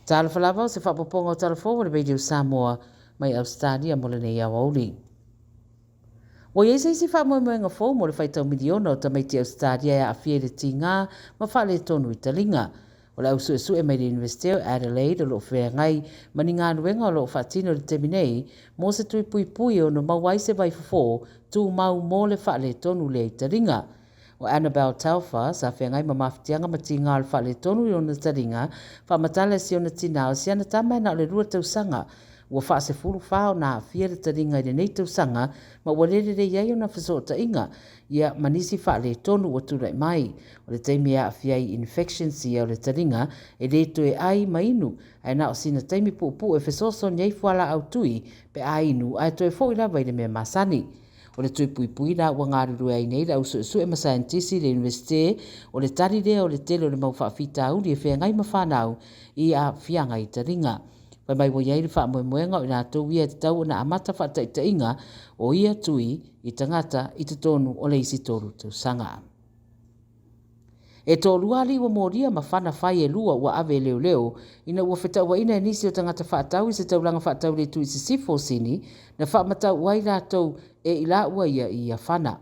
Talofa lava o se faapopoga o tala fou a le Radio Samoa mai Ausetalia mo lenei aoauli. Ua i ai se isi faamoemoega fou mo le faitau miliona o tamaiti Ausetalia e aafia i le tiga ma faaletonu i taliga. O le au suesue mai le Iunivesite o Adelaide o lo o feagai ma ni galuega o lo o faatino i le taimi nei mo se tui puipui e ono maua ai se vaifofo tumau mo le faaletonu lea i taliga. O Annabel Telfer sa feagai ma mafatiaga ma tiga o le faaletonu i ona taliga, faamatala e si ona tinā o si ana tama e na o le 2 tausaga. Ua faasefulu fa ona aafia le taliga i lenei tausaga ma ua le lelei ai ona fesootaiga ia ma nisi faaletonu ua tulai mai. O le taimi e aafia ai i infections ia o le taliga e le toe ai ma inu ae na o sina taimi puupuu e fesoasoani ai fualaau tui pe a inu ae toe foi lava i le mea masani. O le tui puipui la ua galulue ai nei le au suesue ma saienitisi i le Iunivesite, o le tali lea o le tele o le mau faafitauli e feagai ma fanau i aafiaga i taliga. Fai mai ua i ai le faamoemoega o i latou ia e tatau ona amata faataitaiga o ia tui i tagata i totonu o le isi 3 tausaga. E toalua alii ua molia ma fana fai e lua ua ave e leoleo ina ua fetauaina e nisi o tagata faatau i se taulaga faatau i le itu i sisifo o Sini na faamatau ai latou e i laua ia i ia fana.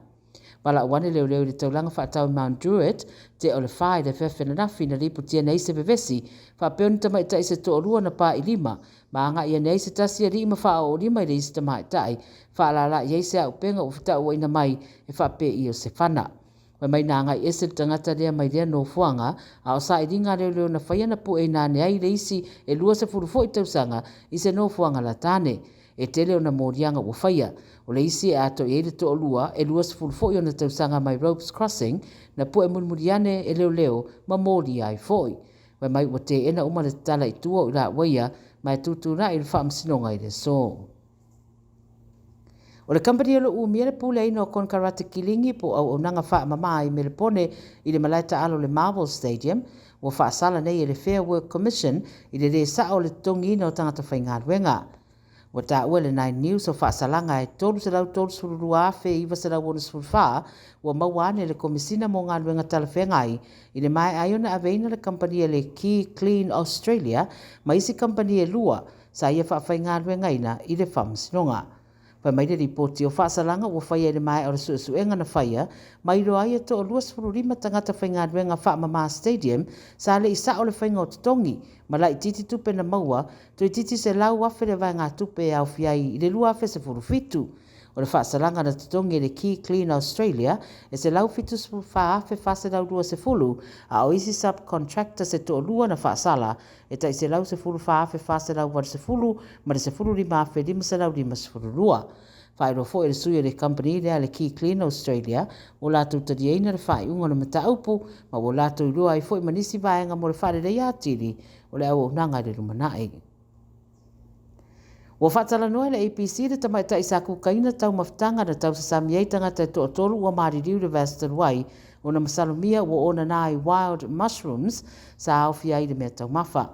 Valaau ane leoleo i le taulaga faatau i Mount Druitt te o le 4 i le afiafi ananafi na lipotia nei se vevesi faapea ni tamaitai se toalua na pa i lima ma agai ane ai se tasi alii ma faaoolima i le isi tamaitai faalalai ai se auupega ua fetauaina mai e faapei o se fana. Fai mai na agai ese le tagata lea mai lea nofoaga, a o sailiga a leoleo na faia na pueina ane ai le isi e 20 foi tausaga i se nofoaga latane. E tele ona moliaga ua faia. O le isi e ato i ai le toalua e 20 foi ona tausaga mai Ropes Crossing na pue mulimuli ane e leoleo ma molia ai foi. Fai mai ua teena uma le tatala i tua o i laua ia ma e tutuna'i i le faamasinoga i le aso. O le kamupani o lo o umia le puleaina o konekarate kiligi po o auaunaga faamama i Melepone i le malae taalo o le Marvel Stadium, ua faasala nei e le Fair Work Commission i le lē sa'o o le totogiina o tagata faigaluega. Ua taua e le Nine News o faasalaga e $332,964 ua maua ane e le Komesina mo Galuega Talafeagai i le maea ai ona aveina le kamupani a le Key Clean Australia ma isi kamupani e lua sa ia faafaigaluegaina i le faamasinoga. Fai mai le lipoti o faasalaga ua faia i le maea o le suesuega na faia, ma iloa ai e toa 25 tagata faigaluega faamama stadium sa le i sa'o le faiga o totogi ma laitiiti tupe na maua, toeitiiti 100,000 le vaegatupe e aofia ai i le 2017. O le faasalaga na totogi e le Key Clean Australia e $174,420, a o isi subcontractors e toalua na faasala e tai $114,480 ma le $15,552. Faailoa foi e le sui o le kamupani lea a le Key Clean Australia ua latou taliaina le faaiuga o le mataupu ma ua latou iloa ai foi ma nisi vaega mo le faaleleia atili o le auaunaga i le lumanai. Ua faatalanoa e le ABC le tamaitai sa kukaina taumafataga na tausasami ai tagata e toatolu ua maliliu i le vaiaso talu ai ona masalomia ua onana ai wild mushrooms sa aofia ai le mea taumafa.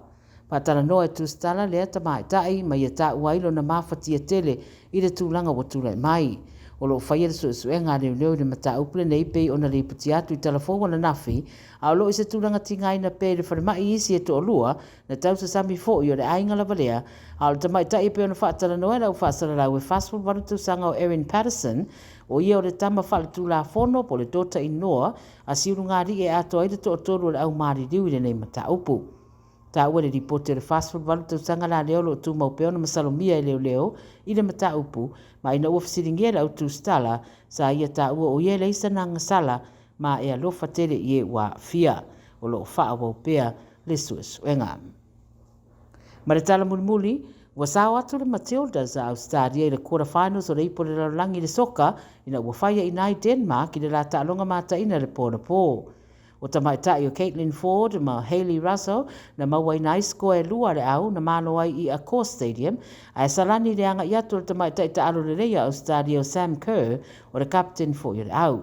Faatalanoa e tusitala lea tamaitai ma ia taua ai lona mafatia tele i le tulaga ua tulai mai. O lo o faia le suesuega a leoleo i le mataupu lenei pei ona lipotia atu i tala fou ananafi, a o lo o i se tulaga tigaina pea i le falemai isi e toalua na tausasami foi o le aiga lava lea, a o le tamaitai e pei ona faatalanoa e le au faasalalau e 48 tausaga o Erin Patterson, o ia o le tama faaletulafono po o le daughter in law a Siulugalii e atoa ai le toatolu o le au maliliu i lenei mataupu. Taua le lipoti o le 48 tausaga la lea o lo o tumau pea ona masalomia e leoleo i le mataupu, ma ina ua fesiligia e le au tusitala, sa ia taua o ia e leai sana agasala ma e alofa tele i e ua aafia. O lo o faaauau pea le suesuega. Ma le tala mulimuli, ua sao atu le Matildas a Ausetalia i le quarter finals o le ipu o le lalolagi i le soka ina ua faia i ina i Denmark i le la taaloga mataina i le po anapo. O tamaitai o Caitlin Ford ma Hayley Russell na mauaina ai sikoa e lua a le au na malo ai i Accor Stadium, ae salani le aga'i atu o le tamaitai taalo lelei a Ausetalia o Sam Kerr, o le kapeteni foi o le au.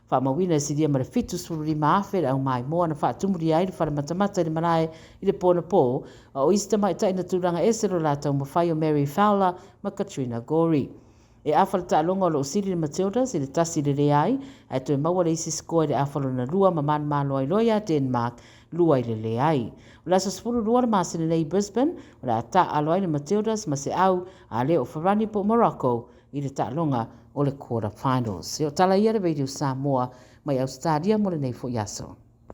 Faamauina e silia ma le 75,000 le au maimoa na faatumulia ai le fale matamata i le malae i le po anapo, a o isi tamaitai na tulaga ese lo la taumafai o Mary Fowler ma Katrina Gorry. E afa le taaloga o lo o sili le Matildas i le 1 i le leai, ae toe maua le isi sikoa i le afa lona lua ma manumalo ai loa ia Denmark 2-1. O le aso 12 o le masina nei i Brisbane, o le a taaalo ai le Matildas ma Seau, a lea o Farani po o Morocco i le taaloga o le quarter finals. O tala ia le Radio Samoa mai Ausetalia mo lenei foi aso.